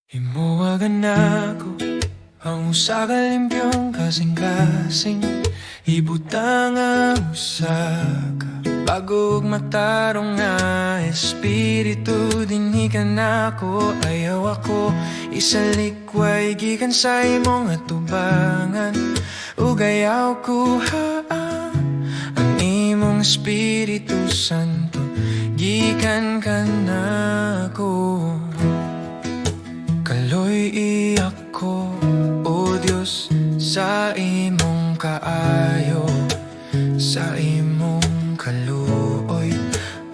Himoa nako ang usa ka limpyong kasing-kasing. Ibutang ang usa ka bago ug matarong nga espiritu dinhi kanako. Ayaw ako isalikway gikan sa imong atubangan ug ayaw kuha ang imong Espiritu Santo gikan kanako. Kaloy-i ako, O Dios, sa imong kaayo, sa imong kaluoy.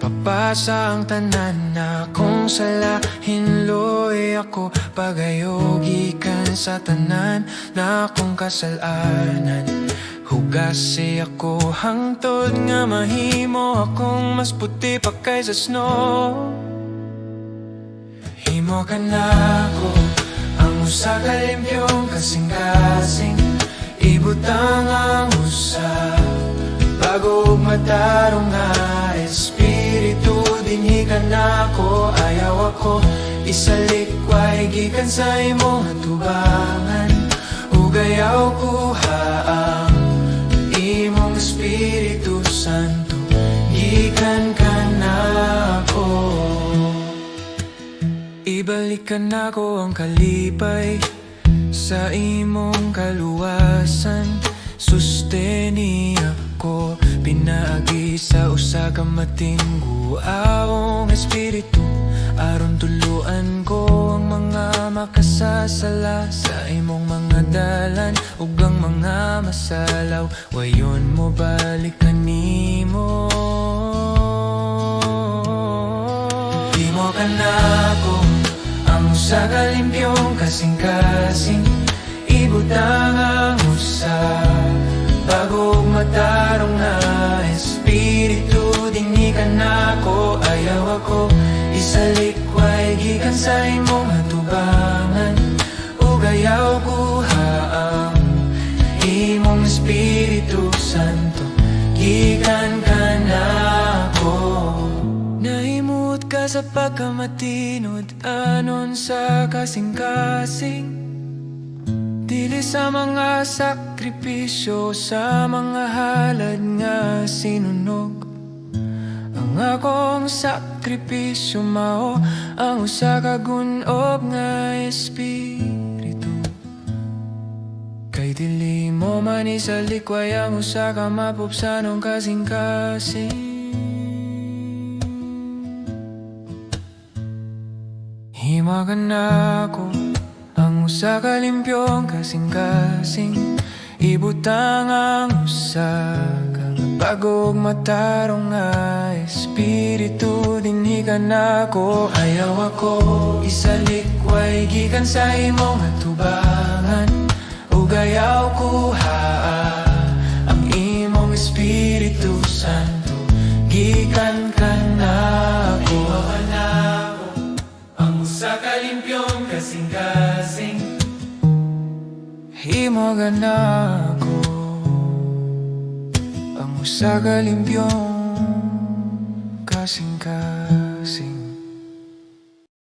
Papasa ang tanan nakong sala, hinloy ako pagayo gikan sa tanan nakong kasalanan. Hugasi ako hangtod nga mahimo akong mas puti pa kaysa snow. Himoa kanako ang usa ka limpyong kasing-kasing. Ibutang ang usa bago ug matarong nga espiritu dinhi kanako. Ayaw ako isalikway gikan sa imong atubangan ug ayaw kuha ang imong Espiritu Santo gikan kanako. Ibalik nako ang kalipay sa imong kaluwasan. Susteni ako pinaagi sa usa ka matingguaong espiritu aron tuluan ko ang mga makasasala sa imong mga dalan ug ang mga masalaw wayon mo balik kanimo. Himoa kanako ang usa ka limpyong kasing-kasing. Ibutang ang usa bago ug matarong nga espiritu dinhi kanako. Ayaw ako isalikway gikan sa imong atubangan ug ayaw kuha ang imong Espiritu Santo gikan kanako. Nahimuot ka sa pagkamatinud-anon sa kasing-kasing, dili sa mga sakripisyo, sa mga halad nga sinunog. Ang akong sakripisyo mao ang usa ka gun-ob nga espiritu. Kay dili mo man isalikway ang usa ka mapupsanong kasing-kasing. Himoa kanako ang usa ka limpyong kasing-kasing. Ibutang ang usa ka bago ug matarong nga espiritu dinhi kanako. Ayaw ako isalikway gikan sa imong atubangan ug ayaw kuha ang imong Espiritu Santo gikan kanako. Ang usa ka limpyong kasing-kasing. Himoa kanako ang usa ka limpyong kasing-kasing.